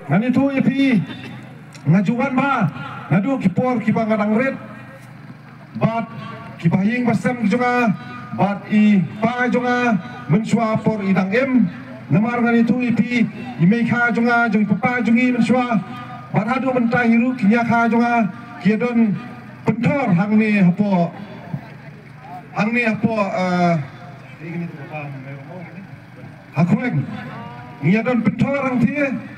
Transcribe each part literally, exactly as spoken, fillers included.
Ngan ïathuh ïa phi, nga ju wan bha naduh ki por kiba nga dang rit bad ki bahaïing bahasem ki jong nga bad i pa jong nga mynshuwa por i dang im. Namar ngan ïathuh ïa phi, i mei kha jong nga, jong i papa jong i mynshuwa bad haduh mynta hi ruh ki ñia kha jong nga ki ïa don pynthor hangne hapoh, hangne hapoh, eh, ha Khreng. Ngi ïa don pynthor hangtei.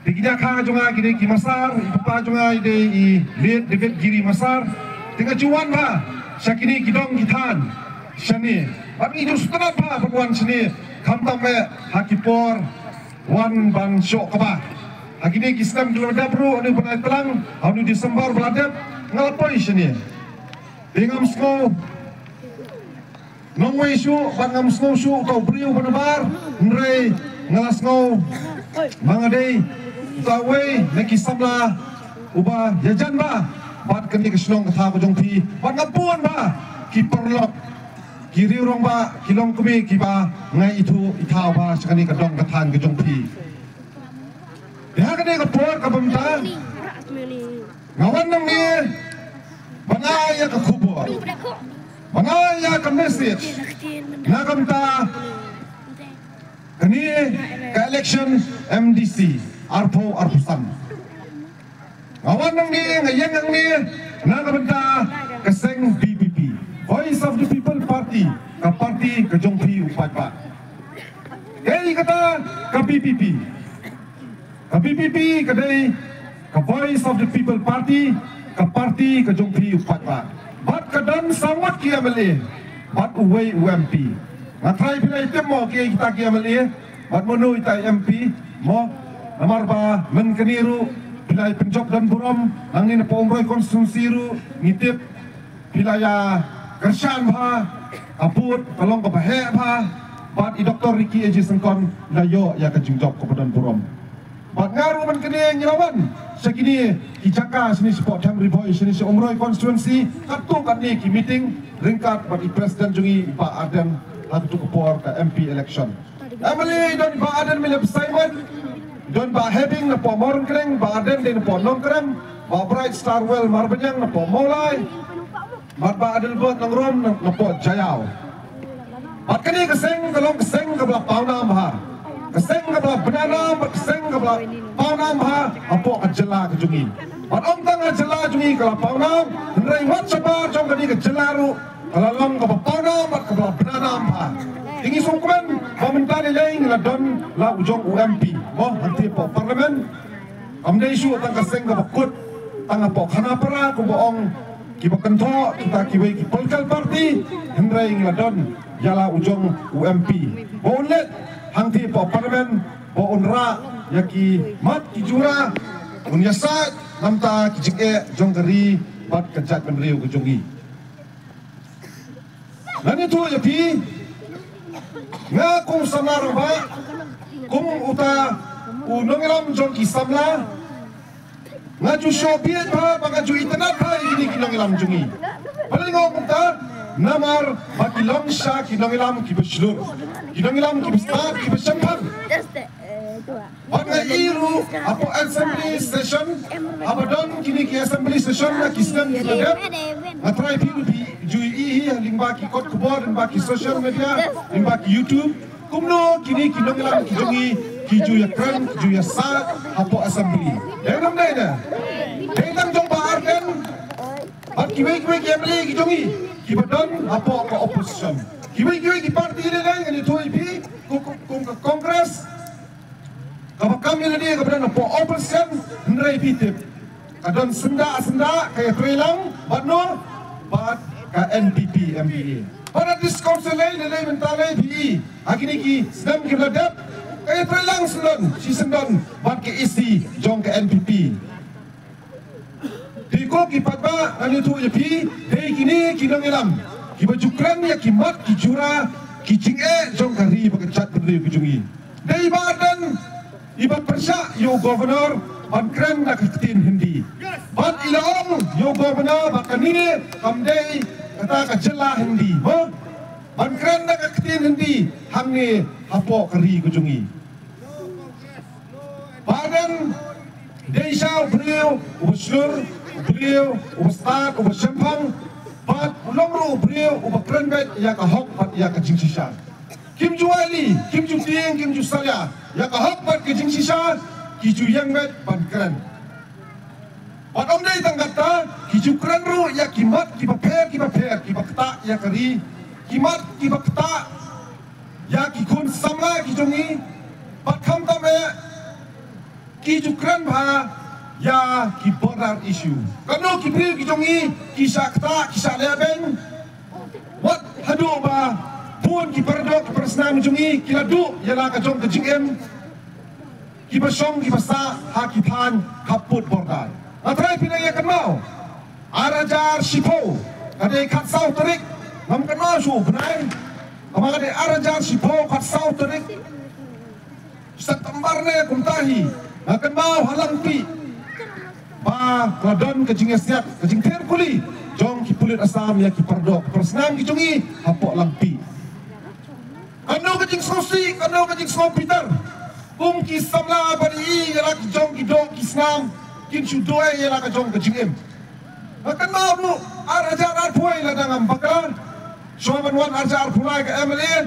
Te ki ñia kha jong nga ki dei ki Masar, i papa jong nga i dei i late David Giri Masar. Te nga ju wan bha sha kine ki dong ki thaiñ shane. Bad ngi ju sngewtynnat bha ban wan shane, khamtam eh ha ki por wan ban shoh kaba. Ha kine ki snem ki la dep ruh, ha une u bnai tlang, ha une u December ba la dep, nga la poi shane. Te ngam sngew nongwei shuh bad ngam sngew shuh uta u briew ba nabar, hynrei nga la sngew ba nga dei uta uwei na ki samla uba ïajan bha bad kane ka shnong ka thaw ka jong phi, bad nga bun bha ki paralok, ki riewrangbah, ki longkmie kiba nga ithuh ithaw bha sha kane ka dong ka thaiñ ka jong phi. Te ha kane ka por kaba mynta nga wan nangne ban ai ïa ka khubor, ban ai ïa ka message na ka bynta kane ka election M D C arphew arphew san. Nga wan nangne, nga ïeng nangne na ka bynta ka seng V P P, Voice of the People Party, ka party ka jong phi u paidbah. Kaei kata ka V P P? Ka V P P ka dei ka Voice of the People Party, ka party ka jong phi u paidbah. Bad ka don saw ngut ki M L A bad uwei u M P. Nga tharai phi la ïa tip mo kiei kita ki M L A bad mano ita i M P mo. Namar ba mynta kane ruh phi la ïa pynjop don burom, nangne na Umroi constituency ruh ngi tip phi la ïa kyrshan bha, ka vote ka long kaba heh bha, bad i Doctor Ricky A J Syngkon i la ïoh ïa ka jingjop kaba don burom. Bad nga ruh mynta kane ngi la wan sha kine ki jaka shane shapoh Them Ri Bhoi, shane sha Umroi constituency, katto katne ki meeting ryngkat bad i president jong ngi i Bah Ardent ha kato ka por ka M P election. M L A i don i Bah Ardent Miller Basaiawmoit, i don Bah Hebing napoh Mawryngkneng, Bah Ardent dei napoh Nongkrem, Bah Bright Starwell Marbaniang napoh Mawlai, bad Bah Adelbert Nongrum na, napoh Jaïaw. Bad kane ka seng ka long ka seng kaba la pawnam bha, ka seng kaba la bynta nam, bad ka seng kaba la pawnam bha hapoh ka jylla ka jong ngi. Bad ym tang ka jylla jong ngi ka la pawnam, hynrei wat shabar jong kane ka jylla ruh ka la long kaba pawnam bad kaba la bynta nam bha. Te ngi sngewkmen ba mynta lei lei ngi la don la u jong u M P mo hangtei hapoh Parliament. Kam dei shuh tang ka seng kaba kut tang hapoh Khanapara kumba ong kiba kynthoh kita kiwei ki political party, hynrei ngi la don ïa la u jong u M P ba un leit hangtei hapoh Parliament, ba un rah ïa ki mat ki jura, un ïasaid namar ki jingeh jong ka ri bad ka jaitbynriew ka jong ngi. Ngan ïathuh ïa phi, nga kum u samla rangbah, kum uta u nongïalam jong ki samla, nga ju shoh bieit bha bad nga ju itynnad bha ïa kine ki nongïalam jong ngi. Balei nga ong kumta? Namar ba ki long shisha ki nongïalam kiba shlur, ki nongïalam kiba stad, kiba shemphang. Bad nga ïohi ruh hapoh assembly session, haba don kine ki assembly session ha ki snem ki la dep, nga tharai phi ruh phi ju ïohi hi lyngba ki kot khubor, lyngba ki social media, lyngba ki YouTube, kumno kine ki nongïalam ki jong ngi ki ju ïakren, ki ju ïasaid hapoh assembly. Dei ne ym dei ne? Dei tang jong Bah Ardent bad kiwei kiwei ki M L A ki jong ngi kiba don hapoh ka opposition. Kiwei kiwei ki party lei lei, ngan ïathuh ïa phi, kum, kum, kum ka Congress, kaba kam ïa lade kaba don hapoh opposition, hynrei phi tip, ka don syndah syndah ka ïatreilang bad no, bad ka N P P M P A. Bad ha District Council lei lei mynta lei phi i ha kine ki snem ki la dep, ka ïatreilang syndon, shi syndon bad ka A C jong ka N P P. Te ko ki paidbah, ngan ïathuh ïa phi, dei kine ki nongïalam kiba ju kren ïa ki mat ki jura, ki jingeh jong ka ri bad ka jaitbynriew ka jong ngi. Dei Bah Ardent iba pyrshah ïa u Governor ban kren da ka ktien Hindi. Bad i la ong ïa u Governor ba kane kam dei kata ka jylla Hindi, mo? Ban kren da ka ktien Hindi hangne hapoh ka ri ka jong ngi. Bah Ardent dei shisha u briew uba shlur, u briew uba stad, uba shemphang, bad u long ruh u briew uba kren beit ïa ka hok bad ïa ka jingshisha. Kim ju aili, kim ju tieng, kim ju salia ïa ka hok bad ka jingshisha, ki ju ïeng beit ban kren. Bad ym dei tang katta, ki ju kren ruh ïa ki mat kiba pher kiba pher kiba ktah ïa ka ri, ki mat kiba ktah ïa ki khun samla ki jong ngi, bad khamtam eh ki ju kren bha ïa ki border issue. Katno ki briew ki jong ngi ki shah ktah, ki shah lehbeiñ, wat haduh ba bun ki paradoh ki parasnam jong ngi ki la duh ïa la ka jong ka jingim, kiba shong kiba sah ha ki thaiñ khappud border. Nga trai phi nang ïa kynmaw, ar hajar shiphew, ka dei khatsaw tarik, ngam kynmaw shuh u bnai, kaba ka dei ar hajar shiphew khatsaw tarik September ne kumta hi, nga kynmaw ha Langpih ba ka la don ka jingïasiat, ka jingther kuli jong ki pulit Assam ïa ki paradoh parasnam ki jong ngi hapoh Langpih. Kano ka jingsngewsih, kano ka jingsngewbitar, kum ki samla ba dei ïa la ka jong ki doh ki snam, kin shu duh ïa la ka jong ka jingim. Nga kynmaw ruh ar hajar arphew wei lada ngam bakla, shuwa ban wan ar hajar arphew lai ka M L A,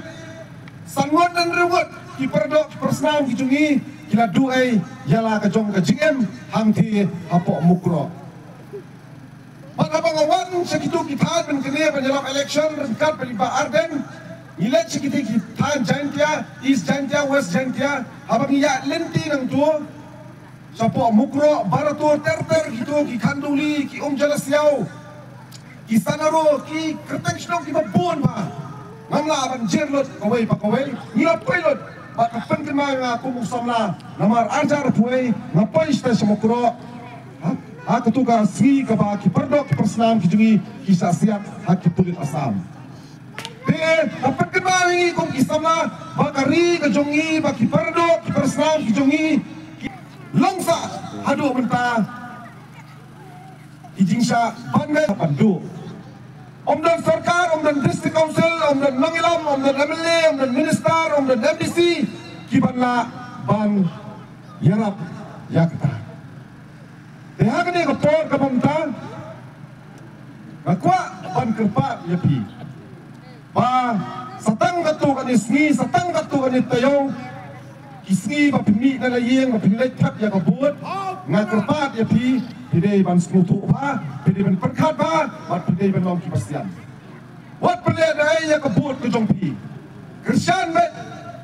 san ngut ne hynriew ngut ki paradoh ki parasnam ki jong ngi ki la duh ïa la ka jong ka jingim hangtei hapoh Mukroh. Bad haba nga wan sha kito ki thaiñ ban kane ban ïalap election ryngkat bad i Bah Ardent, ngi leit sha kito ki thaiñ Jaintia, East Jaintia, West Jaintia, haba ngi ïaid lynti nangto shapoh Mukroh, Barato, ter ter kito ki Khanduli, ki Umjalasiaw, ki Sanaro, ki kyrteng shnong kiba bun bha. Ngam lah ban jir lut kawei pa kawei, ngi la poi lut. Bad ka pynkynmaw ïa nga kum u samla namar ar hajar arphew wei nga poi sha Mukroh ha, ha kato ka sngi kaba ki paradoh ki parasnam ki jong ngi ki shah siat ha ki pulit Assam. Te ka pynkynmaw ïa ngi kum ki samla ba ka ri ka jong ngi, ba ki paradoh ki parasnam ki jong ngi ki long sah haduh mynta. Ki jingshah ban mih ban duh. Ym don sorkar, ym don district council, ym don nongïalam, ym don M L A, ym don minister, ym don M D C ki ban lah ban ïarap ïa kata. Te ha kane ka por kaba mynta nga kwah ban kyrpad ïa phi ba sa tang katto katne sngi, sa tang katto katne taïew, ki sngi ba phin mih na la ïing, ba phin leit thep ïa ka vote, nga kyrpad ïa phi, phi dei ban sngewthuh bha, phi dei ban pyrkhat bha, bad phi dei ban long kiba sian. Wat pynlehnohei ïa ka vote ka jong phi. Kyrshan beit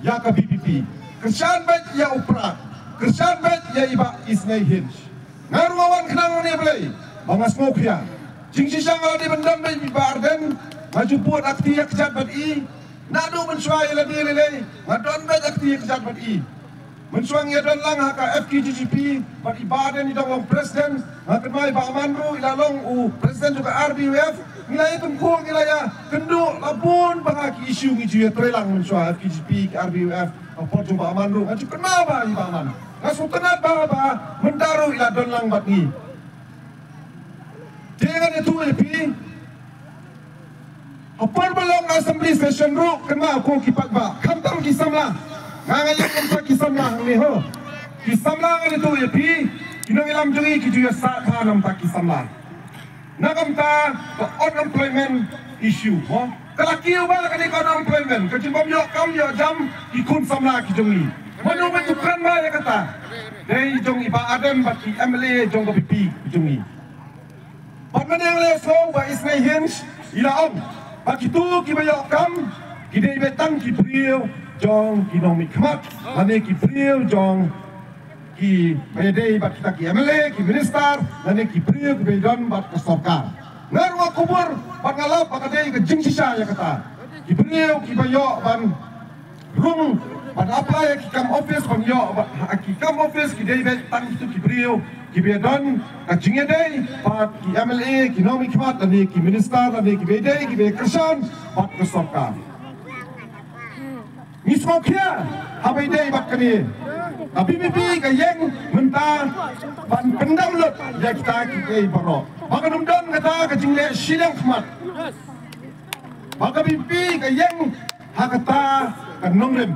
ïa ka V P P. Kyrshan beit ïa u Prah. Kyrshan beit ïa i Bah Isnei Hinge. Nga ruh nga wan khnang ne Blei ba nga sngewkhia. Jingshisha nga la dei ban don bad i Bah Ardent, nga ju bud ha kti ha kjat bad i. Naduh mynshuwa ïa lade lei lei nga don bad ha kti ha kjat bad i. Mynshuwa ngi ïa don lang ha ka F K J G P bad i Bah Ardent i dang long president, nga kynmaw i Bah Aman ruh i la long u president jong ka R B U F. Ngi la ïa kynduh, ngi la ïa kynduh la bun bha ki issue, ngi ju ïa trei lang mynshuwa F K J G P, ka R B U F. Ka por jong Bah Aman ruh nga ju kynmaw bha ïa i Bah Aman. Nga sngewtynnat bha ba mynta ruh i la don lang bad ngi. Te ngan ïathuh ïa phi, ha por ba long assembly session ruh kynmaw ko ki paidbah, khamtam ki samla. Nga nga ïa khamtam ki samla hangne ho. Ki samla ngan ïathuh ïa phi, ki nongïalam jong ngi ki ju ïa sah bha namar ki samla. Na ka bynta ka unemployment issue ho. Ka la kiew bha kane ka unemployment, ka jingbym ïoh kam ïoh jam ki khun samla ki jong ngi. Mano ba ju kren bha ïa kata? Dei jong i Bah Ardent bad ki M L A jong ka V P P jong ngi. Bad mynne nga la sngew ba i Isnei Hinge i la ong ba kito kiba ïoh kam ki dei beit tang ki briew jong ki nongmihkhmat lane ki briew jong kiba ïadei bad kita ki M L A, ki minister lane ki briew kiba ïadon bad ka sorkar. Nga ruh nga kubur bad nga lap ba ka dei ka jingshisha ïa kata. Ki briew kiba ïoh ban rung ban apply ha ki kam office, ban ïoh ban ha ki kam office ki dei beit tang kito ki briew kiba ïadon ka jingïadei bad ki M L A, ki nongmihkhmat lane ki minister lane kiba ïadei, kiba ïakyrshan bad ka sorkar. Ngi sngewkhia haba ïadei bad kane. Ka V P P ka ïeng mynta ban pyndam lut ïa kita kiei baroh. Ba kan ym don kata ka jingleh shiliang khmat. Ba ka V P P ka ïeng ha kata ka nongrim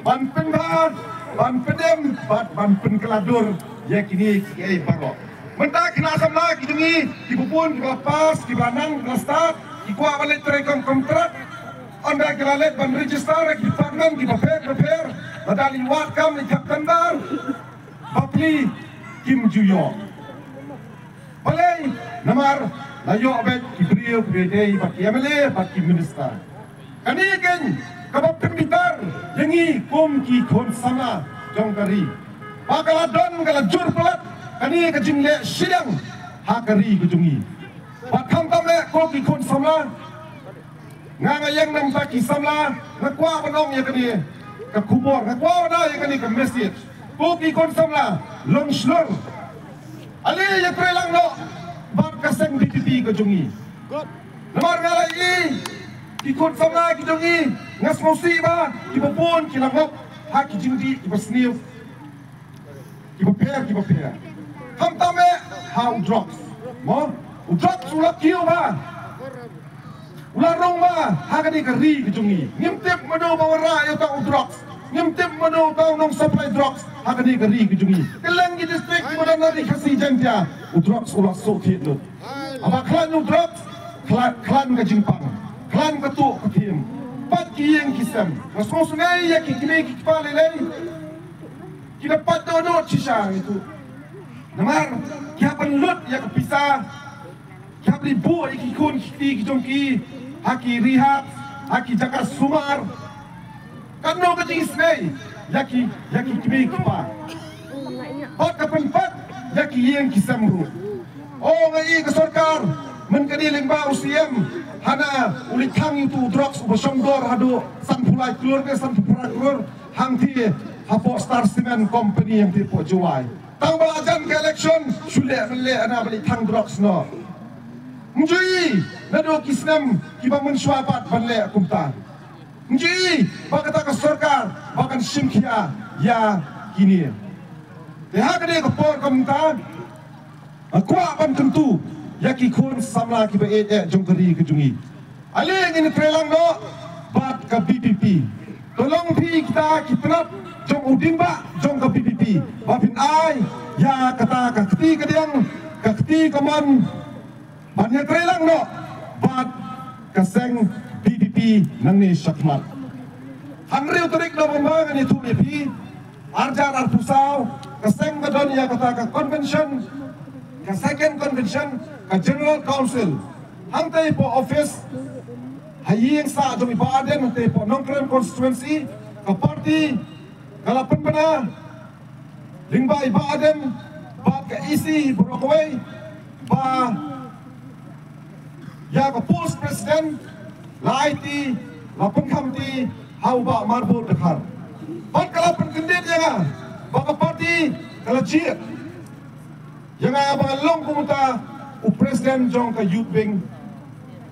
ban pynbha ban pyndem bad ban pynkylla dur ïa kine kiei baroh. Mynta ki khynnah samla ki jong ngi kiba bun kiba la pass, kiba la nang, kiba la stad, ki kwah ban leit trei kum kontrak. Ynda ki la leit ban register ha ki department kiba pher bapher, lada leit wad kam, leit khap tender, bapli kim ju ïoh. Balei? Namar la ïoh beit ki briew kiba dei bad ki M L A bad ki minister. Kane keiñ kaba pynbitar ïa ngi kum ki khun samla jong ka ri. Ba ka la don, ka la jur palat kane ka jingleh shiliang ha ka ri ka jong ngi. Bad khamtam eh ko ki khun samla, nga, nga ïeng na ka bynta ki samla, nga kwah ban ong ïa kane ka khubor, nga kwah ban ai ïa kane ka message. Ko ki khun samla, long shlur, ale ïatreilang noh bad ka seng B P P ka jong ngi. Namar nga la ïohi ki khun samla ki jong ngi, nga sngewsih ba kiba bun ki la ngop ha ki jingdih kiba sniew kiba pher kiba pher. Khamtam eh ha u drugs. Mo, u drugs u la kiew bha, u la rung bha ha kane ka ri ka jong ngi. Ngim tip mano ba wanrah ïa uta u drugs. Ngim tip mano uta u nong supply drugs ha kane ka ri ka jong ngi. Kylleng ki district kiba don ha ri Khasi Jaiñtia, u drugs u la suk thied lut. Haba khlaiñ u drugs, khlaiñ, khlaiñ ka jingpang, khlaiñ ka tuh ka thiem, pait ki ïing ki sem. Nga sngewsynei ïa ki kmie ki kpa lei lei ki da pait dohnud shisha ïa tu. Namar ki hap ban lut ïa ka pisa, ki hap ban buh ïa ki khun ki kti ki jong ki ha ki rehab, ha ki jaka sumar. Katno ka jingisynei ïa ki, ïa ki kmie ki kpa. Bad ka pynpait ïa ki ïing ki sem ruh. O, nga i ka sorkar, mynta ka dei lyngba u C M, hana u leit thang ïa utu u drugs uba shongdor haduh sanphew lai klur ne sanphew phra klur, hangtei hapoh Star Cement Company hangtei hapoh Jowai. Tang ba la jan ka election, shu leh ban leh, hana ba leit thang drugs noh. Ym ju i naduh ki snem kiba mynshuwa pat ban leh kumta. Ym ju i ba kata ka sorkar ba kan shim khia ïa kine. Te ha kane ka por kumta, nga kwah ban kyntu ïa ki khun samla kiba ïeit eh jong ka ri ka jong ngi. Ale ngin ïatreilang noh bad ka V P P. To long phi kita ki tnat jong u dieng bah jong ka V P P ba phin ai ïa kata ka kti kadiang, ka kti kamon, ban ïatreilang noh bad ka seng V P P nangne shakhmat. Hynriew tarik November ngan ïathuh ïa phi, arhajar arphew saw, ka seng ka don ïa kata ka convention, ka second convention ka General Council. Hangtei hapoh office, ha ïing sah jong i Bah Ardent, hangtei hapoh Nongkrem constituency, ka party ka la pynbna lyngba i Bah Ardent bad ka E C baroh kawei, ba ïa ka post president la aiti, la pynkhamti ha u Bah Marbud Dkhar. Bad ka la pynkyndit ïa nga ba ka party ka la jied ïa nga ba ngan long kum uta u president jong ka youth wing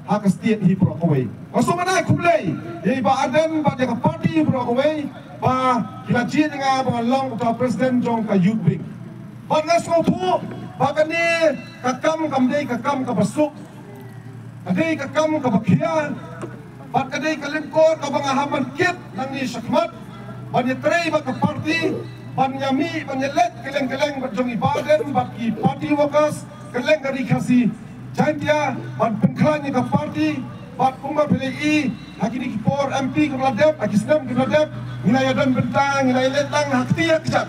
ha ka state hi baroh kawei. Nga sngewbha ban ai khublei ïa i Bah Ardent bad ïa ka party hi baroh kawei ba ki la jied ïa nga ba ngan long uta president jong ka youth wing. Bad nga sngewthuh ba kane ka kam kam dei ka kam kaba suk, ka dei ka kam kaba khia, bad ka dei ka lyngkor kaba nga hap ban kit nangne shakhmat ban ïatrei bad ka party, ban ïamih ban ïaleit kylleng kylleng bad jong i Bah Ardent bad ki party workers kylleng ka ri Khasi Jaiñtia ban pynkhlaiñ ïa ka party. Bad kumba phi la i ha kine ki por M P kiba la dep, ha ki snem kiba la dep, ngi la ïadon bynta, ngi la ïaleit lang ha kti ha kjat.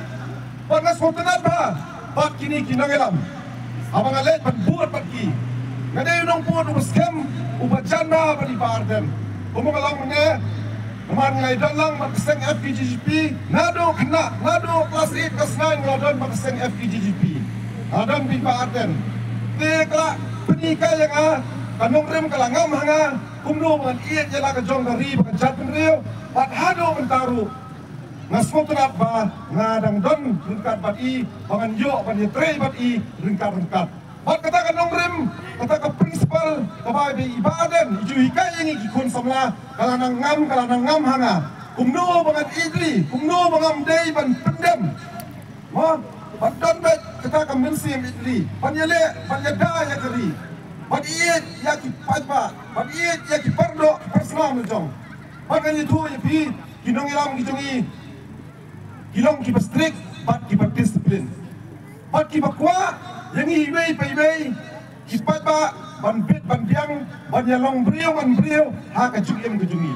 Bad nga sngewtynnat bha bad kine ki nongïalam. Haba nga leit ban bud bad ki, nga dei u nongbud uba skhem, uba jan bha bad i Bah Ardent. Kumba nga la ong mynne, namar ngi la ïadon lang bad ka seng F K J G P naduh khynnah, naduh klas eight klas nine nga la don bad ka seng F K J G P. Nga la don bad i Bah Ardent. Te ka la pynhikai ïa nga, ka nongrim ka la ngam ha nga kumno ba ngan ïeit ïa la ka jong ka ri bad ka jaitbynriew. Bad haduh mynta ruh nga sngewtynnat ba nga dang don ryngkat bad i, ba ngan ïoh ban ïatrei bad i ryngkat ryngkat. Bad kata ka nongrim, kata ka principle kaba i Bah Ardent i ju hikai ïa ngi ki khun samla ka la nang ngam, ka la nang ngam ha nga kumno ba ngan ïeit ri, kumno ba ngam dei ban pyndem. Mo, ban don beit kata ka mynsiem ïeit ri, ban ïaleh, ban ïada ïa ka ri, ban ïeit ïa ki paidbah, ban ïeit ïa ki paralok, ki parsnam la jong. Bad ngan ïathuh ïa phi ki nongïalam ki jong ngi, Ki long kiba strict bad kiba discipline. Bad kiba kwah ïa ngi iwei pa iwei ki paidbah ban bit ban biang ban ïa long briew ban briew ha ka jingim ka jong ngi.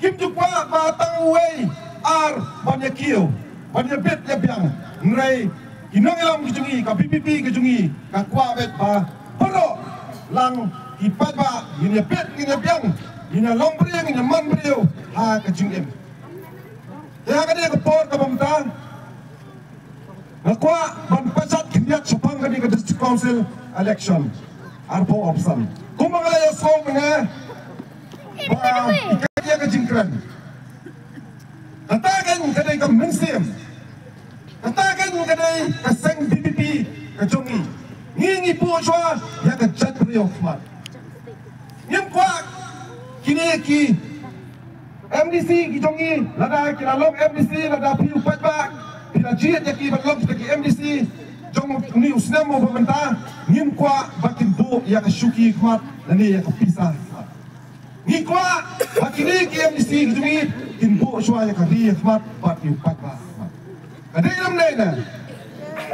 Kim ju kwah ba tang uwei ar ban ïa kiew ban ïa bit ïa biang. Hynrei ki nongïalam ka jong ngi, ka VPP ka jong ngi, ka kwah beit ba baroh lang ki paidbah ngin ïa bit ngin ïa biang, ngin ïa long briew ngin ïa man briew ha ka jingim. Te ha kane ka por kaba mynta nga kwah ban pynjah khyndiat shaphang kane ka District Council election arphew option. Kumba nga la ïa sngewbha mynne ba ïa ka jingkren. Kata kan ka dei ka mynsiem. Kata kan ka dei ka seng VPP ka jong ngi. Ngi ngi buh shuwa ïa ka jaitbynriew khmat. Ngim kwah kine ki MDC ki jong ngi, lada ki la long MDC, lada phi u paidbah phi la jied ïa ki ban long kita ki MDC jong une u snem uba mynta, ngim kwah ba kin buh ïa ka shuki khmat lane ïa ka pisa khmat. Ngi kwah ba kine ki MDC ki jong ngi kin buh shuwa ïa ka ri khmat bad ki u paidbah khmat. Ka dei lem dei na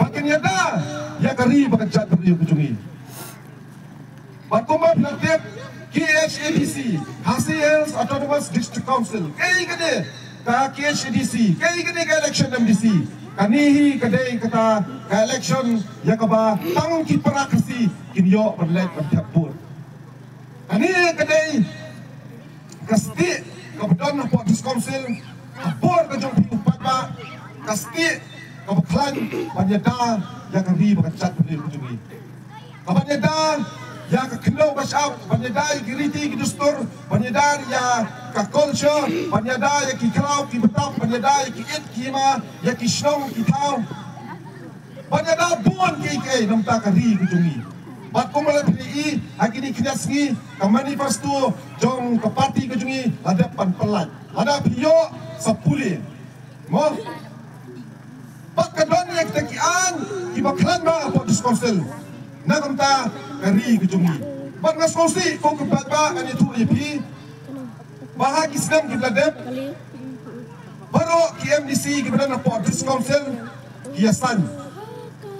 ba kin ïada ïa ka ri bad ka jaitbynriew ka jong ngi. Bad kumba phi la tip, KHADC, Khasi Hills Autonomous District Council, kaei kane ka KHADC, kaei kane ka election MDC? Kane hi ka dei kata ka election ïa kaba tang ki para Khasi kin ïoh ban leit ban thep vote. Kane ka dei ka stieh kaba don hapoh District Council, ka bor ka jong phi u paidbah, ka stieh kaba khlaiñ ban ïada ïa ka ri bad ka jaitbynriew ka jong ngi. Ka ban ïada ïa ka khyndew ka shyiap, ban ïada ïa ki riti ki dustur, ban ïada ïa ka culture, ban ïada ïa ki khlaw ki btap, ban ïada ïa ki it ki hima, ïa ki shnong ki thaw. Ban ïada bun kiei kiei na bynta ka ri ka jong ngi. Bad kumba la phi i ha kine ki khyndiat sngi ka manifesto jong ka party ka jong ngi la dep ban pyllait. Lada phi ïoh sa pule. Mo. Bad ka don ïa kita ki aiñ kiba khlaiñ bha hapoh District Council na ka bynta ka ri ka jong ngi. Bad nga sngewsih ko ki paidbah, ngan ïathuh ïa phi ba ha ki snem kiba la dep baroh ki MDC kiba don hapoh District Council ki ïa saiñ,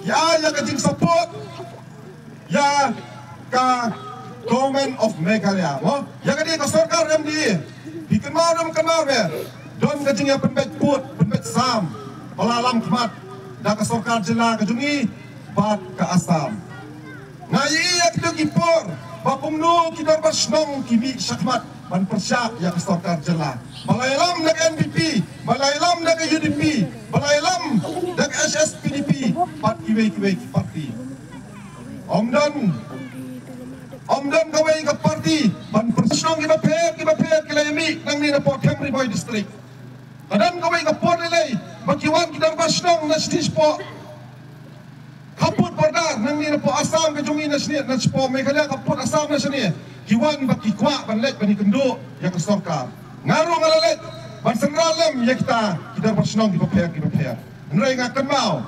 ki ai ïa ka jingsupport ïa ka Government of Meghalaya, mo, ïa kane ka sorkar MDA. Phi kynmaw ne ym kynmaw ne, don ka jingïapynbeit pud pynbeit sam ba la lam khmat da ka sorkar jylla ka jong ngi bad ka Assam. Nga ïohi ïa kito ki por ba kumno ki dorbar shnong ki mih shakhmat ban pyrshah ïa ka sorkar jylla, ba la ïalam da ka NPP, ba la ïalam da ka UDP, ba la ïalam da ka HSPDP bad kiwei kiwei ki party. Ym don, ym don kawei ka party ban pyrshah. Shnong kiba pher kiba pher ki la ïa mih nangne napoh Them Ri Bhoi District. Ka don kawei ka por lei lei ba ki wan ki dorbar shnong na shane shapoh khappud border nangne napoh Assam ka jong ngi, na shane na shapoh Meghalaya khappud Assam na shane, ki wan ba ki kwah ban leit ban ïakynduh ïa ka sorkar. Nga ruh nga la leit ban synran lem ïa kita ki dorbar shnong kiba pher kiba pher. Hynrei nga kynmaw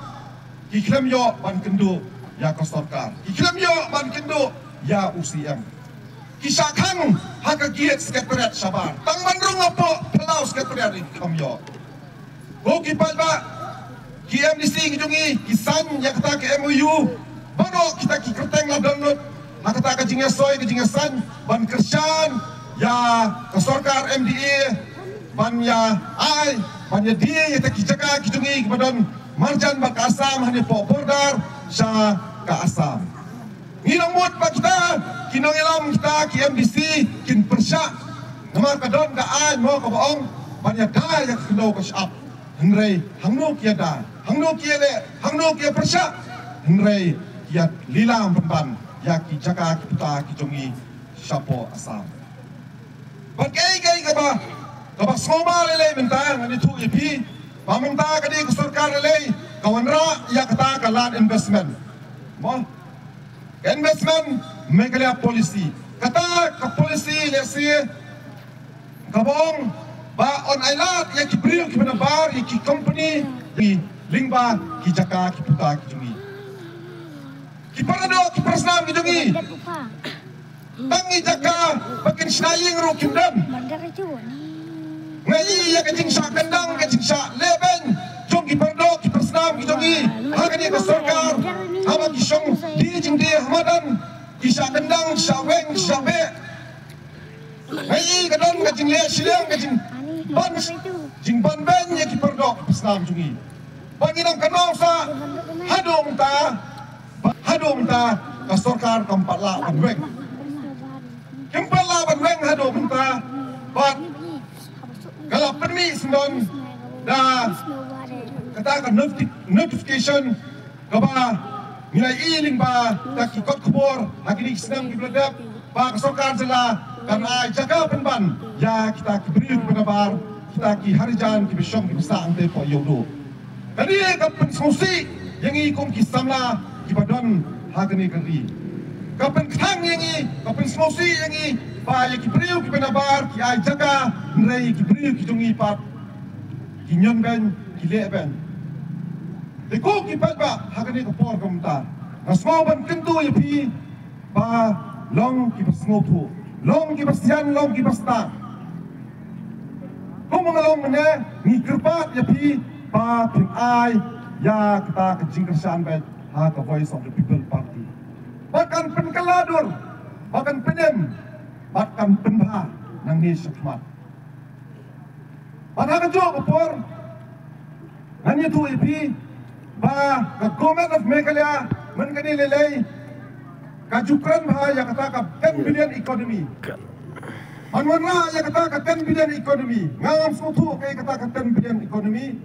ki khlem ïoh ban kynduh ïa ka sorkar, ki khlem ïoh ban kynduh ïa u CM. Ki shah khang ha ka gate Secretariat shabar, tang ban rung hapoh phyllaw Secretariat ki khlem ïoh. Ko ki paidbah, ki MDC ki jong ngi ki saiñ ïa kata ka MOU. Baroh kita ki kyrteng la don lut ha kata ka jingïasoi ka jingïasaiñ ban kyrshan ïa ka sorkar MDA ban ïa ai, ban ïa die ïa kita ki jaka ki jong ngi kiba don marjan bad ka Assam, hangne hapoh border sha ka Assam. Ngi nang mut ba kita ki nongïalam kita ki MDC kin pyrshah, namar ka don ka aiñ mo kaba ong ban ïada ïa ka khyndew ka shyiap. Hynrei hangno ki ïada, hangno ki ïaleh, hangno ki ïapyrshah? Hynrei ki ïalilam pynban ïa ki jaka ki puta ki jong ngi shapoh Assam. Bad kaei kaei kaba, kaba sngewbha lei lei mynta, ngan ïathuh ïa phi ba mynta ka dei ka sorkar lei lei ka wanrah ïa kata ka land investment. Mo? Ka investment Meghalaya policy. Kata ka policy lehse kaba ong ba yn ailad ïa ki briew kiba nabar, ïa ki company, ïa ki lyngba ki jaka ki puta ki jong ngi. Ki paradoh ki parasnam ki jong ngi, tang ki jaka ba kin shna ïing ruh kim don. Nga ïohi ïa ka jingshah kyndang, ka jingshah lehbeiñ jong Ki jong ngi ha kane ka sorkar, haba ki shong die jingdie ha madan, ki shah kyndang, ki shah weng, ki shah beh. Ngi ka don ka jingleh shiliang, ka jingban, jingban beiñ ïa ki pyrdoh pyrshah jong ngi. Ba ngi nang kynnoh sa haduh mynta, haduh mynta ka sorkar kam pat lah ban weng. Kim pat lah ban weng haduh mynta, bad ka la pynmih syndon da kata ka noti-, notification kaba ngi la ïohi lyngba kita ki kot khubor ha kine ki snem kiba la dep, ba ka sorkar jylla kan ai jaka pynban ïa kita ki briew kiba nabar, kita ki Harijan kiba shong kiba sah hangtei hapoh Ïewduh. Kane ka pynsngewsih ïa ngi kum ki samla kiba don ha kane ka ri. Ka pynkthang ïa ngi, ka pynsngewsih ïa ngi ba ïa ki briew kiba nabar ki ai jaka, hynrei ki briew ki jong ngi pat ki ñion beiñ, ki leh beiñ. Te ko ki paidbah, ha kane ka por ka mynta nga sngew ban kyntu ïa phi ba long kiba sngewthuh, long kiba sian, long kiba stad. Kumba nga la ong mynne, ngi kyrpad ïa phi ba phin ai ïa kata ka jingkyrshan beit ha ka Voice of the People Party. Ba kan pynkylla dur, ba kan pynim, ba kan pynbha nangne shakhmat. Bad ha kajuh ka por ngan ïathuh ïa phi ba ka Government of Meghalaya mynta kane lei lei ka ju kren bha ïa kata ka ten billion economy. Ban wanrah ïa kata ka ten billion economy, nga ngam sngewthuh kaei kata ka ten billion economy.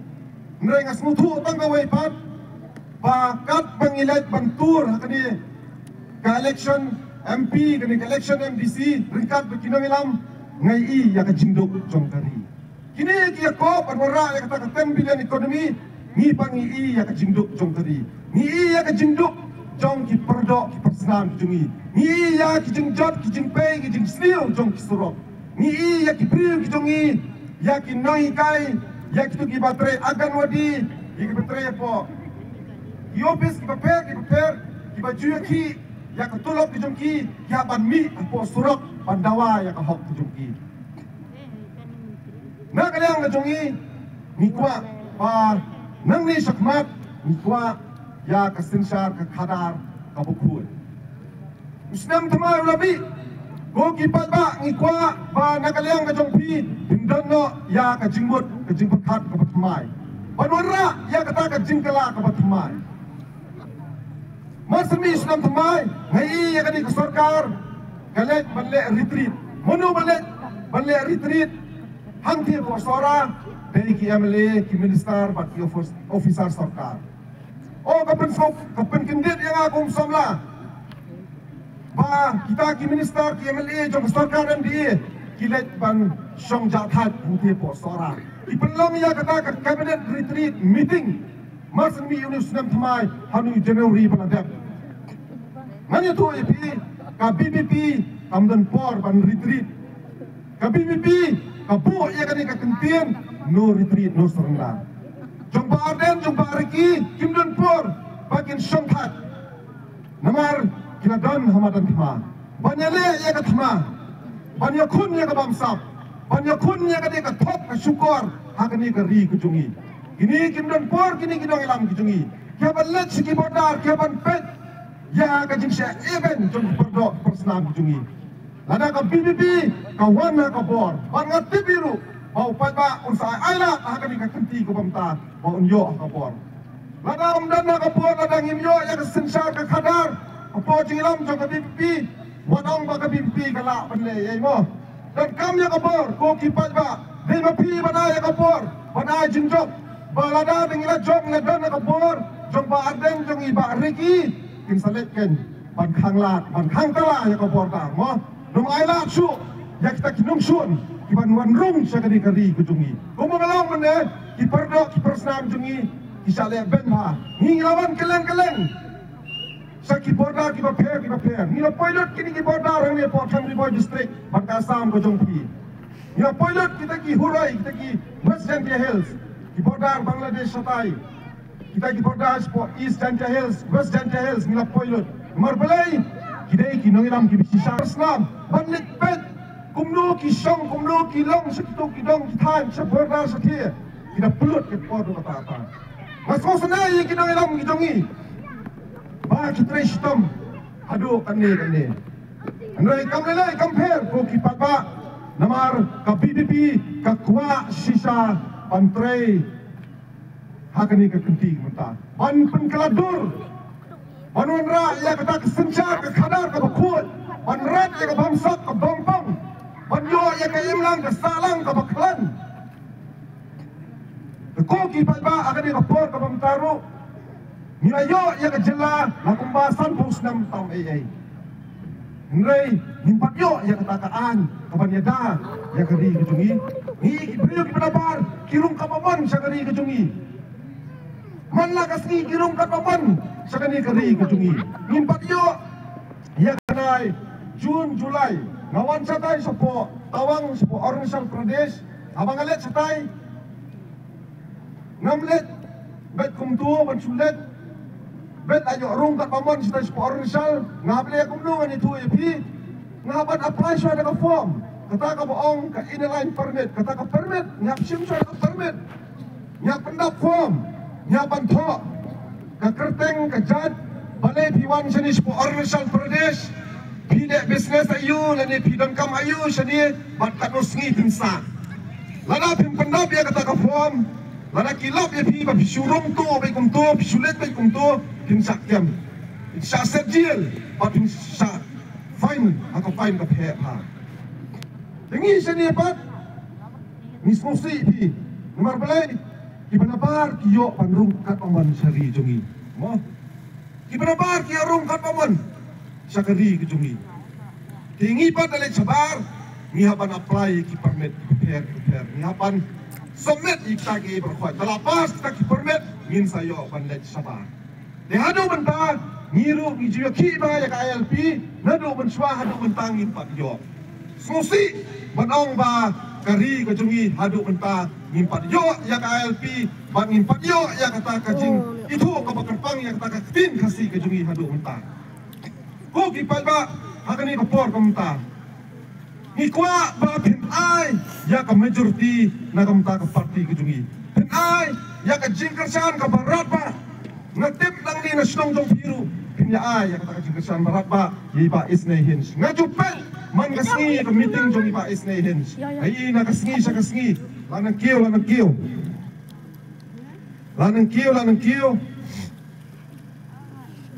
Hynrei nga sngewthuh tang kawei pat, ba katba ngi leit ban tur ha kane ka election M P, kane ka election M D C, ryngkat bad ki nongïalam, nga ïohi ïa ka jingduk jong ka ri. Kine ki ïakob ban wanrah ïa kata ka ten billion economy, ngi pat ngi ïohi ïa ka jingduk jong ka ri. Ngi ïohi ïa ka jingduk jong ki pyrdoh ki pyrsnam ki jong ngi. Ngi ïohi ïa ki jingjot ki jingpei ki jingsniew jong ki surok. Ngi ïohi ïa ki briew ki jong ngi, ïa ki nonghikai, ïa kito kiba trei Anganwadi, ïa kiba trei hapoh ki ophis kiba pher kiba pher, kiba ju ïakhih ïa ka tulop ki jong ki, ki hap ban mih hapoh surok ban dawa ïa ka hok ki jong ki. Na ka liang ka jong ngi, ngi kwah ba nangne shakhmat ngi kwah ïa ka synshar ka khadar kaba khuid. U snem thymmai u la mih. Ko ki paidbah, ngi kwah ba na ka liang ka jong phi phin don noh ïa ka jingmut ka jingpyrkhat kaba thymmai ban wanrah ïa kata ka jingkylla kaba thymmai. Mar shu mih u snem thymmai, nga ïohi ïa kane ka sorkar ka leit ban leh retreat. Mano ba leit ban leh retreat hangtei hapoh Sohra? Dei ki M L A, ki minister bad ki office, officer sorkar. Oh, ka pynsngewsih, ka pynkyndit ïa nga kum samla ba kita ki minister, ki M L A jong ka sorkar M D A ki leit ban shong jahthait hangtei hapoh Sohra. Ki pynlong ïa kata ka cabinet retreat meeting mar shu mih une u snem thymmai ha une u January ba la dep. Ngan ïathuh ïa phi, ka V P P kam don por ban retreat. Ka V P P ka buh ïa kane ka kyntien, no retreat, no surrender. Jong Bah Ardent, jong Bah Ricky, kim don por ba kin shongthait. Namar ki la don ha madan thma ban ïaleh ïa ka thma, ban ïakhun ïa ka bamsap, ban ïakhun ïa kane ka thok ka shukor ha kane ka ri ka jong ngi. Kine kim don por, kine ki nongïalam ki jong ngi, ki hap ban leit sha ki border, ki hap ban peit ïa ka jingshah eben jong ki pyrdoh pyrsnam ki jong ngi. Lada ka V P P ka wan ha ka bor, bad nga tip ruh ba u paidbah un sa ai lad ha kane ka kynti kaba mynta ba un ïoh ha ka bor. Lada ym don ha ka bor, lada ngim ïoh ïa ka synshar ka khadar hapoh jingïalam jong ka V P P, wat ong ba ka V P P ka lah ban leh ei mo. Donkam ïa ka bor, ko ki paidbah, dei ma phi ban ai ïa ka bor, ban ai jingjop ba lada ngi la jop, ngi la don ha ka bor jong Bah Ardent, jong i Bah Ricky, kin sa leit kein ban khanglad, ban khangtala ïa ka border mo. Nym ai lad shuh ïa kita ki nongshun kiban wan rung sha kane ka ri ka jong ngi. Kumba nga la ong mynne, ki pyrdoh ki pyrsnam jong ngi ki shah leh beiñ bha. Ngi, ngi la wan kylleng kylleng sha ki border kiba pher kiba pher. Ngi la poi lut kine ki border hangne hapoh Thang Ri Bhoi District bad ka Assam ka jong phi. Ngi la poi lut kita ki Huroi, kita ki West Jaintia Hills, ki border Bangladesh shatai. Kita ki border shapoh East Jaintia Hills, West Jaintia Hills, ngi la poi lut. Namar balei? Ki dei ki nongïalam kiba shisha. Pyrsnam ban leit peit kumno ki shong, kumno ki long sha kito ki dong ki thaiñ sha border shathie. Ki da pynlut ki por da kata kata. Nga sngewsynei ïa ki nongïalam ki jong ngi ba ki trei shitom haduh katne katne. Hynrei kam lei lei kam pher ko ki paidbah, namar ka VPP ka kwah shisha ban trei ha kane ka kynti mynta ban pynkylla dur, ban wanrah ïa kata ka synshar ka khadar kaba khuid, ban rat ïa ka bamsap ka bamphang, ban ïoh ïa ka imlang ka sahlang kaba khlaiñ. Te ko ki paidbah, ha kane ka por kaba mynta ruh ngi la ïoh ïa ka jylla la kumba sanphew snem tam ei ei. Hynrei ngim pat ïoh ïa kata ka aiñ kaban ïada ïa ka ri ka jong ngi. Ngi ki briew kiba nabar ki rung katba mon sha ka ri ka jong ngi. Man la ka sngi ki rung katba mon sha kane ka ri ka jong ngi. Ngim pat ïoh ïa ka nai June, July nga wan shatai shapoh Tawang, shapoh Arunachal Pradesh. Haba nga leit shatai, ngam leit beit kumto ban shu leit beit, la ïoh rung katba mon shatai shapoh Arunachal. Nga hap leh kumno, ngan ïathuh ïa phi. Nga hap ban apply shuwa da ka form, kata kaba ong ka Inner Line Permit, kata ka permit. Nga hap shim shuwa da ka permit, nga hap pyndap form, nga hap ban thoh ka kyrteng, ka jait, balei phi wan shane shapoh Arunachal Pradesh, phi leh business aïu lane phi donkam aïu shane, bad katno sngi phin sah. Lada phim pyndap ïa kata ka form, lada ki lap ïa phi ba phi shu rung to beit kumto, phi shu leit beit kumto, phin shah kem, phin shah set jel, bad phin shah fine, ha ka fine ka pher bha. Te ngi shane pat ngi sngewsih phi, namar balei? Kiba nabar ki ïoh ban rung katba mon sha ri jong ngi, mo? Kiba nabar ki ïoh rung katba mon sha ka ri ka jong ngi. Te ngi pat da leit shabar, ngi hap ban apply ki permit kiba pher kiba pher, ngi hap ban submit ïa kita ki baroh khoit. Te la pass kita ki permit, ngin sa ïoh ban leit shabar. Te haduh mynta ngi ruh ngi ju ïakhih bha ïa ka ILP, naduh mynshuwa haduh mynta ngim pat ïoh. Sngewsih ban ong ba ka ri ka jong ngi haduh mynta ngim pat ïoh ïa ka ILP, bad ngim pat ïoh ïa kata ka jingithuh kaba kyrpang ïa kata ka ktien Khasi ka jong ngi haduh mynta. Ko ki paidbah, ha kane ka por ka mynta ngi kwah ba phin ai ïa ka majority na ka bynta ka party ka jong ngi. Phin ai ïa ka jingkyrshan kaba radbah. Nga tip nangne na shnong jong phi ruh phin ïa ai ïa kata ka jingkyrshan ba radbah ïa i Bah Isnei Hinge. Nga ju peit man ka sngi ka meeting jong i Bah Isnei Hinge. Ai na ka sngi sha ka sngi, la nang kiew, la nang kiew, la nang kiew, la nang kiew.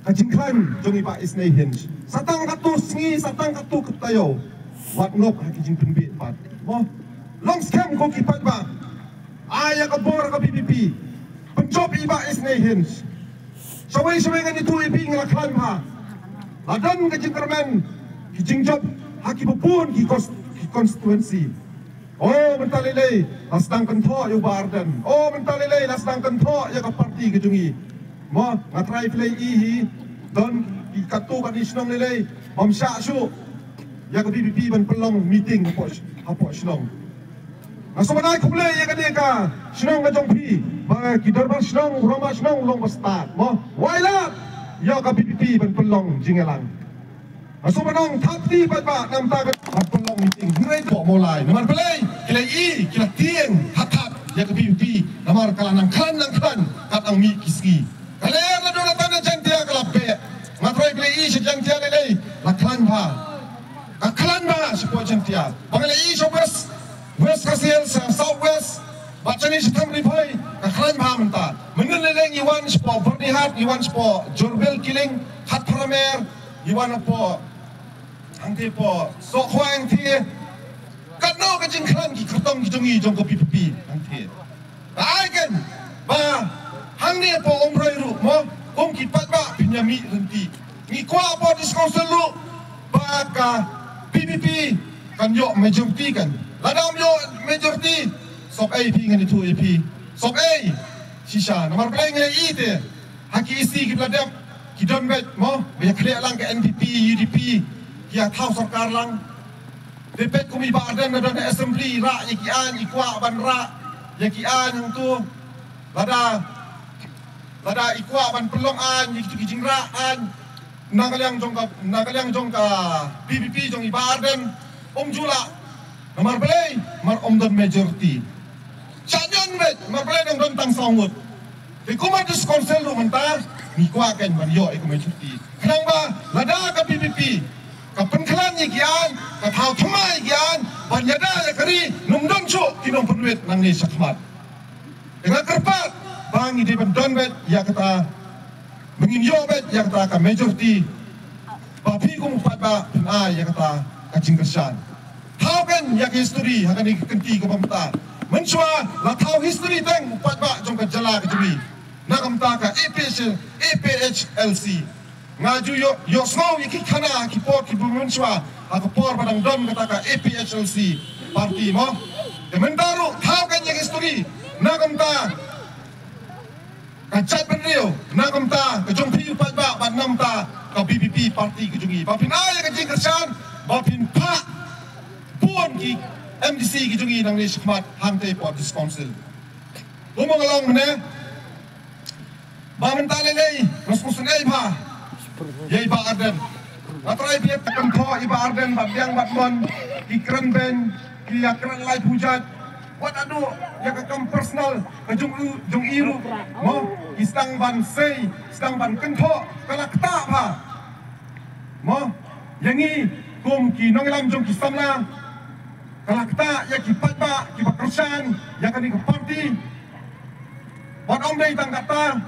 Ka jingkhlaiñ jong i Bah Isnei Hinge, sa tang katto sngi, sa tang katto ka taïew, wat ngop ha ki jingpynbeit pat, mo. Long skhem ko ki paidbah. Ai ïa ka bor ka VPP, pynjop i Bah Isnei Hinge. Shawei shawei ngan ïathuh ïa phi, ngi la khlaiñ bha. La don ka jingkyrmen ki jingjop ha kiba bun ki cons-, ki constituency. O, mynta lei lei la sdang kynthoh ïa u Bah Ardent. O, mynta lei lei la sdang kynthoh ïa ka party ka jong ngi. Mo, nga trai phi lei i hi, don ki katto katne shnong lei lei bym shah shuh ïa ka VPP ban pynlong meeting hapoh, hapoh shnong. Nga sngewbha ai khublei ïa kane ka shnong ka jong phi, ba ki dorbar shnong, u rangbah shnong u long ba stad, mo. Wai lad ïa ka VPP ban pynlong jingïalang. Nga sngewbha nang thap kti paidbah namar ka ban pynlong meeting. Hynrei to mo lai. Namar balei? Ki la i, ki la tieng, hat hat ïa ka VPP. Namar ka la nang khlaiñ, nang khlaiñ kat nang mih ki sngi. Ka lyer naduh na Tana Jaintia ka la beh. Nga trai ki la i sha Jaintia lei lei, la khlaiñ bha. Ka khlaiñ bha shapoh Jaintia. Ba nga la i sha West, West Khasi Hills, sha South West, bad shane sha Thangri Phai, ka khlaiñ bha mynta. Mynnin lei lei ngi wan shapoh Byrnihat, ngi wan shapoh Jorbel Killing, Khatphra Mer, ngi wan hapoh hangtei hapoh Sohkhwai hangtei. Katno ka jingkhlaiñ ki kyrtong ki jong ngi jong ka VPP hangtei. Ai kan ba hangne hapoh Umroi ruh mo, kum ki paidbah phin ïa mih lynti. Ngi kwah hapoh District Council ruh ba ka VPP kan ïoh majority kan. Lada ym ïoh majority, sop ei phi, ngan ïathuh ïa phi. Sop ei shisha, namar balei ngi la i te. Ha ki EC kiba la dep, ki don beit mo, ba ïa khleh lang ka NPP, UDP, ki ïa thaw sorkar lang. Te peit kum i Bah Ardent na don assembly, rah ïa ki aiñ, i kwah ban rah ïa ki aiñ hangto. Lada, lada i kwah ban pynlong aiñ ïa kitu ki jingrah aiñ na ka liang jong ka, na ka liang jong ka VPP jong i Bah Ardent, um ju lah. Namar balei? Namar um don majority. Shah ñion beit, namar balei? Dang don tang saw ngut. Te kumba District Council ruh mynta ngi kwah kan ban ïoh ïa ka majority. Khnang ba lada ka VPP ka pynkhlaiñ ïa ki aiñ, ka thaw thymmai ïa ki aiñ ban ïada ïa ka ri, ym don shuh ki nongpynwit nangne shakhmat. Te nga kyrpad ba ngi dei ban don beit ïa kata, ba ngin ïoh beit ïa kata ka majority, ba phi kum u paidbah phin ai ïa kata ka jingkyrshan. Thaw kan ïa ka history ha kane ka kynti kaba mynta. Mynshuwa la thaw history teng u paidbah jong ka jylla ka jong ngi na ka bynta ka APH, APHLC. Nga ju ïoh, ïohsngew ïa ki khana ki por kiba mynshuwa ha ka por ba dang don kata ka APHLC party mo. Te mynta ruh thaw kan ïa ka history na ka bynta ka jaitbynriew, na ka bynta ka jong phi u paidbah bad na ka bynta ka VPP party ka jong ngi. Ba phin ai ïa ka jingkyrshan, ba phin phah bun ki MDC ki jong ngi nangne shakhmat hangtei hapoh District Council. Kumba nga long mynne, ba mynta lei lei nga sngewsynei bha ïa i Bah Ardent. Nga trai phi, ïa ka kynthoh i Bah Ardent bad Liang bad Mon, ki kren beiñ, ki ïa kren laiphew jait. Wat haduh ïa ka kam personal ka jong u, jong i ruh mo, ki sdang ban sei, sdang ban kynthoh, ka la ktah bha. Mo, ïa ngi kum ki nongïalam jong ki samla, ka la ktah ïa ki paidbah kiba kyrshan ïa kane ka party. Bad ym dei tang kata,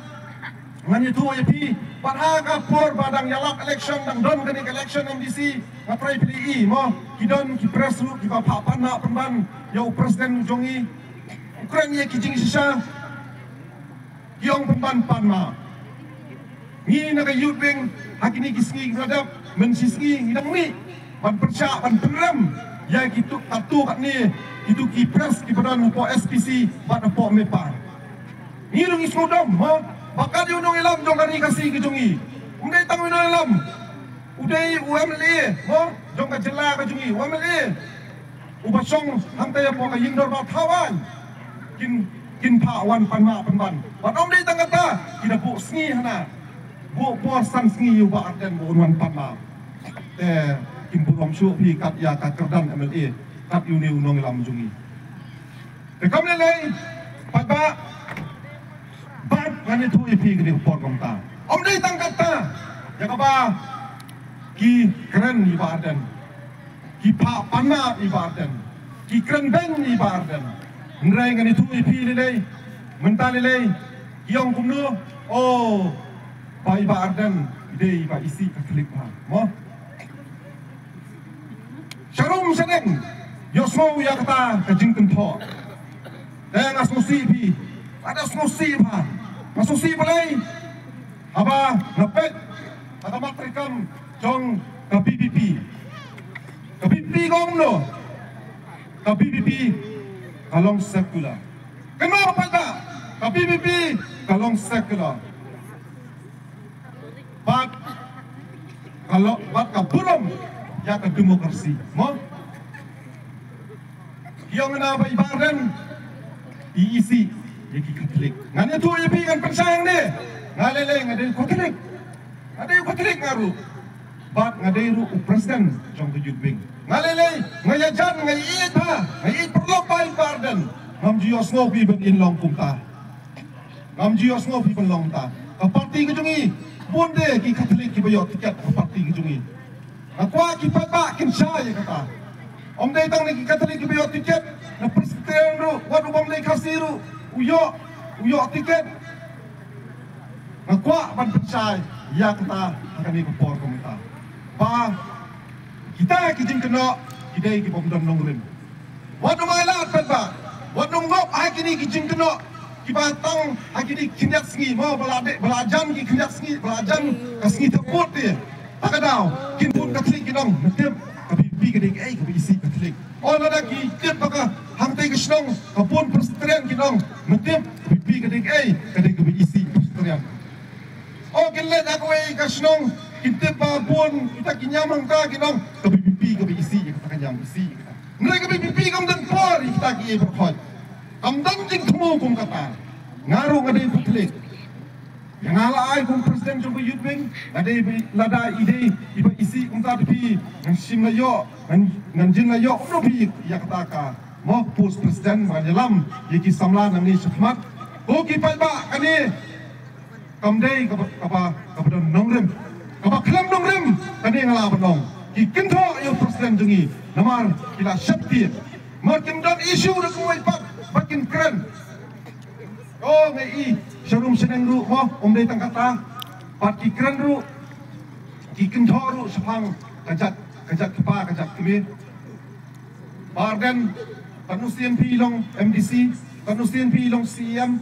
ngan ïathuh ïa phi, bad ha ka por ba dang ïalap election, dang don kane ka election MDC, nga trai phi i mo, ki don ki press ruh kiba phah pan na pynban ïa u president jong ngi. U kren ïa ki jingshisha, ki ong pynban pan ma. Ngi na ka Youth Wing ha kine ki sngi kiba la dep, mynshisngi ngi dang mih ban pyrshah ban pynrem ïa kitu katto katne, kitu ki press kiba don hapoh SPC bad hapoh MEPA. Ngi ruh ngi sngewdom mo, ba kat ïa u nongïalam jong ka ri Khasi ka jong ngi, um dei tang u nongïalam, u dei u MLA mo, jong ka jylla ka jong ngi, u MLA uba shong hangtei hapoh ka ïing dorbar thaw aiñ. Kin, kin phah wan pan ma pynban. Bad ym dei tang kata, ki da buh sngi hana, buh por san sngi ïa u Bah Ardent ba un wan pan ma. Te kim burom shuh phi kat ïa ka kyrdan MLA, kat ïa une u nongïalam jong ngi. Te kam lei lei, paidbah, bad ngan ïathuh ïa phi kane ka por kumta. Ym dei tang kata, ïa kaba ki kren ïa i Bah Ardent, ki phah pan ma ïa i Bah Ardent, ki kren beiñ ïa i Bah Ardent. Hynrei ngan ïathuh ïa phi lei lei, mynta lei lei ki ong kumno, oh, ba i Bah Ardent i dei i Bah Isih Katholik bha mo. Sharum shadem ïohsngew ïa kata ka jingkynthoh. Te nga sngewsih phi, nga da sngewsih bha, nga sngewsih balei. Haba nga peit ha ka mat treikam jong ka VPP, ka VPP ka ong kumno, ka VPP ka long secular. Kynmaw paidbah, ka VPP ka long secular. Bad ka long, bad ka burom ïa ka demokrasi mo. Ki ong na ba i Bah Ardent i isih ïa ki Katholik. Ngan ïathuh ïa phi, ngan pynshai hangne. Nga lei lei nga dei Katholik. Nga dei Katholik nga ruh. Bad nga dei ruh u president jong ka Youth Wing. Nga lei lei nga ïajan, nga ïeit bha, nga ïeit paralok bha ïa i Bah Ardent. Ngam ju ïohsngew phi ban ïeng long kumta. Ngam ju ïohsngew phi ban long kumta. Ka party ka jong ngi, bun de ki Katholik kiba ïoh tiket ha ka party ka jong ngi. Nga kwah ki paidbah kin shai ïa kata. Ym dei tang na ki Katholik kiba ïoh tiket, na Presbyterian ruh, wat u bym dei Khasi ruh u ïoh, u ïoh tiket. Nga kwah ban pynshai ïa kata ha kane ka por kumta. Ba kita ki jingkynnoh ki dei ki bym don nongrim. Wat nym ailad paidbah, wat nym ngop ha kine ki jingkynnoh kiba tang ha kine ki khyndiat sngi mo, ba la dei, ba la jan ki khyndiat sngi, ba la jan ka sngi thep vote te. Ta ka daw kin bun Katholik kin ong, me tip ka VPP ka dei kaei, kaba isih Katholik. O lada ki tip ba ka hangtei ka shnong ka bun Presbyterian kin ong, me tip ka VPP ka dei kaei, ka dei kaba isih Presbyterian. O kin leit ha kawei ka shnong, kin tip ba bun kita ki niam hangta kin ong, ka VPP kaba isih ïa kata ka niam, isih ïa kata. Hynrei ka VPP kam don por ïa kita kiei baroh. Kam don jingthmu kum kata. Nga ruh nga dei Katholik. Ïa nga la ai kum president jong ka Youth Wing, nga dei ba, lada i dei iba isih kumta da phi, ngan shim la ïoh, ngan, ngan jin la ïoh kumno phi ïa kata ka mo post president, ba ngan ïalam ïa ki samla nangne shakhmat. Ko ki paidbah, kane kam dei kaba, kaba, kaba don nongrim, kaba khlem nongrim. Kane nga lah ban ong, ki kynthoh ïa u president jong ngi namar ki la sheptieng. Mar kim don issue da kawei pat ba kin kren. Ko ngi i sha rum sha neng ruh mo, um dei tang kata. Pat ki kren ruh, ki kynthoh ruh shaphang ka jait, ka jait kpa, ka jait kmie. Bah Ardent, katno sien phi long M D C, katno sien phi long C E M.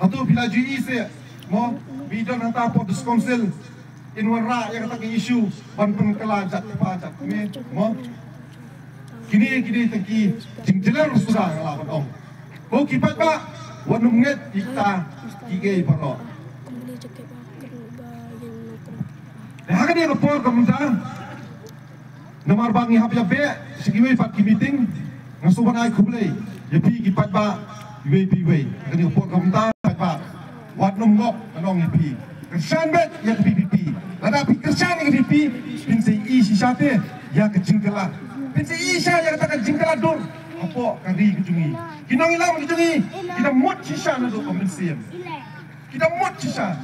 Hato phi la ju i se mo, ba don hangta hapoh District Council, yn wanrah ïa kata ka issue ban pynkylla jait kpa jait kmie mo. Kine, kine tang ki jingjylliew suda nga lah ban ong. Ko ki paidbah, wat nym ngeit ïa kita kiei kiei baroh. Te ha kane ka por ka mynta, namar ba ngi hap ïa beh sha kiwei pat ki meeting, nga sngewbha ban ai khublei ïa phi ki paidbah iwei pa iwei. Ha kane ka por ka mynta, paidbah, wat nym ngop, ngan ong ïa phi, kyrshan beit ïa ka V P P. Lada phi kyrshan ïa ka V P P, phin sa ïohi shisha te ïa ka jingkylla. Phin sa ïohi shisha ïa kata ka jingkylla dur hapoh ka ri ka jong ngi. Ki nongïalam ki jong ngi, ki da mut shisha naduh ka mynsiem. Ki da mut shisha.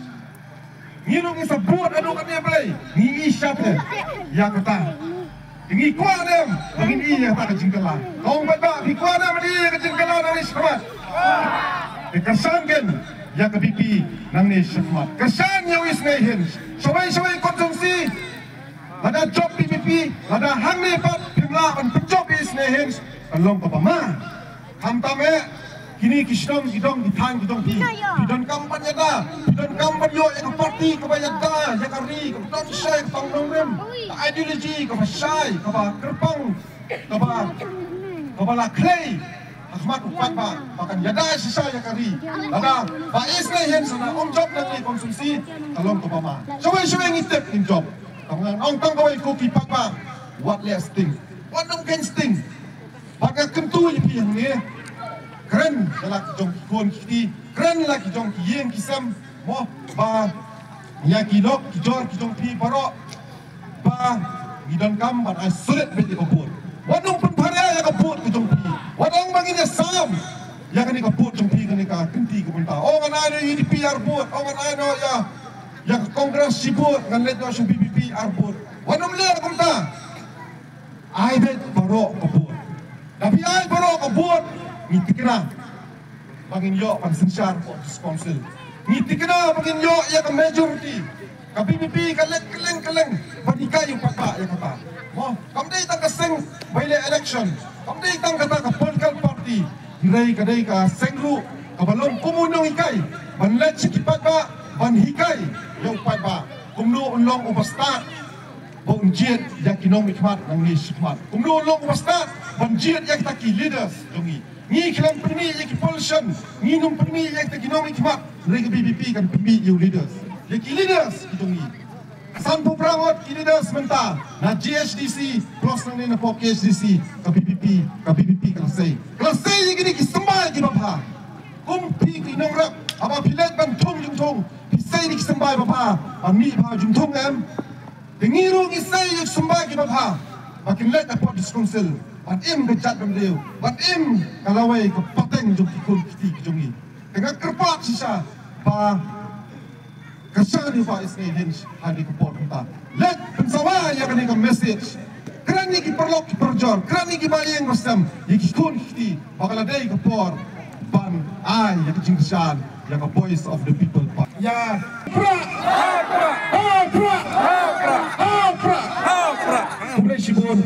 Ngi ruh ngi sa bud haduh katne Blei, ngi ïohi shisha te ïa kata. Ngi kwah ne em ba ngin ïohi ïa kata ka jingkylla? Ong paidbah, ngi kwah ne em ba ngin ïohi ïa ka jingkylla nangne shakhmat? Te kyrshan keiñ ïa ka V P P nangne shakhmat. Kyrshan ïa u Isnei Hinge. Shawei shawei constituency, lada jop V P P, lada hangne pat phim lah ban pynjop ïa u Isnei Hinge, kan long kaba ma. Khamtam eh, kine ki shnong ki dong ki thaiñ ki dong phi, phi donkam ban ïada, phi donkam ban ïoh ïa ka party kaba ïada ïa ka ri, kaba don shisha ïa ka tong nongrim, ka ideology kaba shai, kaba kyrpang, kaba, kaba la khlei ha khmat u paidbah, ba kan ïada shisha ïa ka ri. Lada Bah Isnei Hinge sa ym jop na kane ka constituency, ka long kaba ma. Shawei shawei ngi tip ngin jop. Tang ngan ong tang kawei, ko ki paidbah, wat leh sting, wat nym kheiñ sting. Bad nga kyntu ïa phi hangne, kren ïa la ki jong ki khun ki kti, kren ïa la ki jong ki ïing ki sem, mo, ba ïa ki lok ki jor ki jong phi baroh, ba ngi donkam ban ai solid beit ïa ka vote. Wat nym pynpharia ïa ka vote ka jong phi. Wat ong ba ngin ïa sam ïa kane ka vote jong phi, kane ka kynti ka bynta. Oh, ngan ai noh ïa U D P ar vote, oh, ngan ai noh ïa, ïa ka Congress shi vote, ngan leit noh sha U V P P ar vote. Wat nym leh kumta. Ai beit baroh ka vote. Da phi ai baroh ka vote, ngi thikna ba ngin ïoh ban synshar hapoh District Council. Ngi thikna ba ngin ïoh ïa ka majority. Ka V P P ka leit kylleng kylleng ban hikai ïa u paidbah ïa kata. Mo, kam dei tang ka seng ba ïaleh election, kam dei tang kata ka political party. Hynrei ka dei ka seng ruh kaba long kum u nonghikai ban leit sha ki paidbah ban hikai ïa u paidbah kumno un long uba stad ba un jied ïa ki nongmihkhmat nangne shakhmat. Kumno un long uba stad ban jied ïa kita ki leaders jong ngi. Ngi khlem pynmih ïa ki politician, ngim pynmih ïa kita ki nongmihkhmat, hynrei ka V P P kan pynmih ïa u leaders, ïa ki leaders ki jong ngi. Sanphew phra ngut ki leaders mynta na G H D C plus nangne napoh K H D C, ka V P P, ka V P P ka la sei. Ka la sei ïa kine ki symbai kiba bha. Kum phi ki nongrep, haba phi leit ban thung jingthung, phi sei ïa ki symbai ba bha, ban mih bha jingthung, em? Te ngi ruh ngi sei ïa ki symbai kiba bha ba kin leit hapoh District Council ban im ka jaitbynriew, ban im ka lawei ka pateng jong ki khun ki kti ki jong ngi. Te nga kyrpad shisha ba kyrshan ïa u Bah Isnei Hinge ha kane ka por mynta. Leit pynsawa ïa kane ka message. Kren ïa ki paralok ki parajor, kren ïa ki baïing basem, ïa ki khun ki kti, ba ka la dei ka por ban ai ïa ka jingkyrshan ïa ka Voice of the People Party. Ïa Prah! Ha Prah! Ha Prah! Khublei shibun.